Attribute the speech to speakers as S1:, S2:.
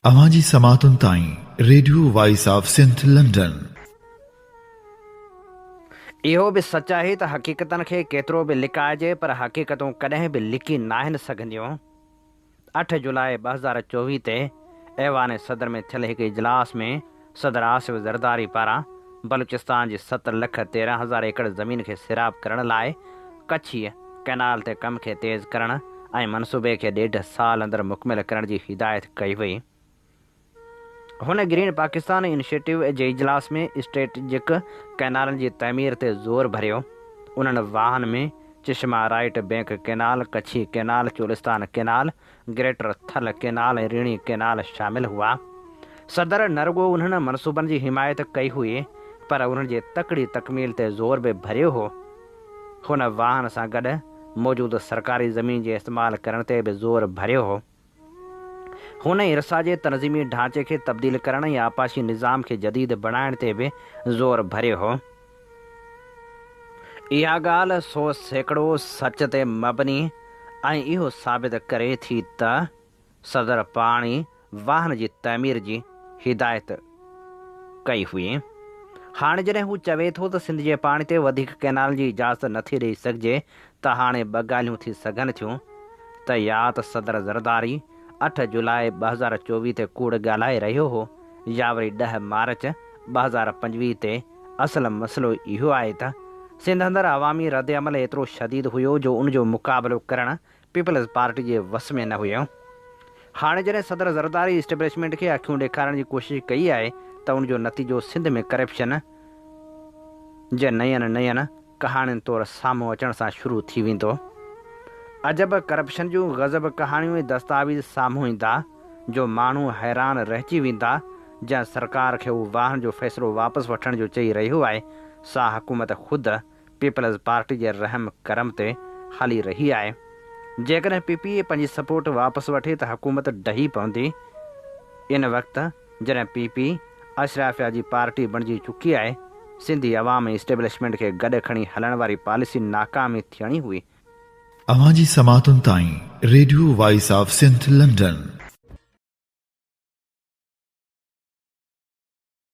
S1: اوهان جي سماعتن تائين radio voice of Sindh London.
S2: اهو به سچ آهي ته حقيقتن کي ڪيترو به لڪائجي پر حقيقتون ڪڏهن به لڪي ناهن سگهنديون. 8 جولاء 2024 تي ايوان صدر ۾ ٿيل هڪ اجلاس ۾ صدر آصف زرداري پاران بلوچستان جي ست لک 13 هزار ايڪڙ زمين کي سيراب ڪرڻ لاء ڪڇي ڪئنال تي ڪم کي تيز ڪرڻ ۽ منصوبي کي ڏيڍ سال اندر مڪمل ڪرڻ جي هدايت ڪئي وئي. هن گرين پاڪستان انيشيٽو جي اجلاس ۾ اسٽريٽجڪ ڪئنالن جي تعمير تي زور ڀريو. انهن واهن ۾ Chashma right bank canal, Kachhi canal, Cholistan canal, greater Thal canal ۽ Rainee canal شامل هئا. صدر نه رڳو انهن منصوبن جي حمايت ڪئي هئي پر انهن جي تڪڙي تڪميل تي زور به ڀريو هو. هن واهن سان گڏ موجود سرڪاري زمين جي استعمال ڪرڻ تي به زور ڀريو هو. هن ارسا جي تنظيمي ڍانچي کي تبديل ڪرڻ ۽ آبپاشي نظام کي جديد بڻائڻ تي به زور ڀريو هو. اها ڳالهه 100% سچ تي مبني ۽ اهو ثابت ڪري ٿي ته صدر پاڻ ئي واهن جي تعمير جي هدايت ڪئي هئي. هاڻي جڏهن هو چوي ٿو ته سنڌ جي پاڻي تي وڌيڪ ڪئنالن جي اجازت نٿي ڏئي سگهجي ته هاڻي ٻه ڳالهيون ٿي سگهن ٿيون ته يا ته صدر زرداري 8 جولاء 2024 تي ڪوڙ ڳالهائي رهيو هو يا وري 10 مارچ 2025 تي اصل مسئلو اهو آهي ته سنڌ اندر عوامي ردعمل ايترو شديد هيو جو ان جو مقابلو ڪرڻ پيپلز پارٽي جي وس ۾ نه هيو. هاڻي جڏهن صدر زرداري اسٽيبلشمينٽ کي اکيون ڏيکارڻ جي ڪوشش ڪئي آهي ته ان جو نتيجو سنڌ ۾ ڪرپشن جي نين نين ڪهاڻين طور سامهون اچڻ سان شروع ٿي ويندو. عجب ڪرپشن جون غضب ڪهاڻيون ۽ دستاويز سامهون ايندا جو ماڻهو حيران رهجي ويندا. جنهن سرڪار کي هو واهن جو فيصلو واپس وٺڻ جو چئي رهيو آهي سا حڪومت خود پيپلز پارٽي جي رحم ڪرم تي هلي رهي آهي. جيڪڏهن پي پي اي پنهنجي سپورٽ واپس وٺي ته حڪومت ڊهي پوندي. ان وقت جڏهن پي پي اشرافيا جي پارٽي بڻجي چڪي آهي، سنڌي عوام ۽ اسٽيبلشمينٽ کي گڏ کڻي هلڻ واري پاليسي ناڪام ئي ٿيڻي هئي.
S1: اوهان جي سماعتن تائين radio voice of Sindh London.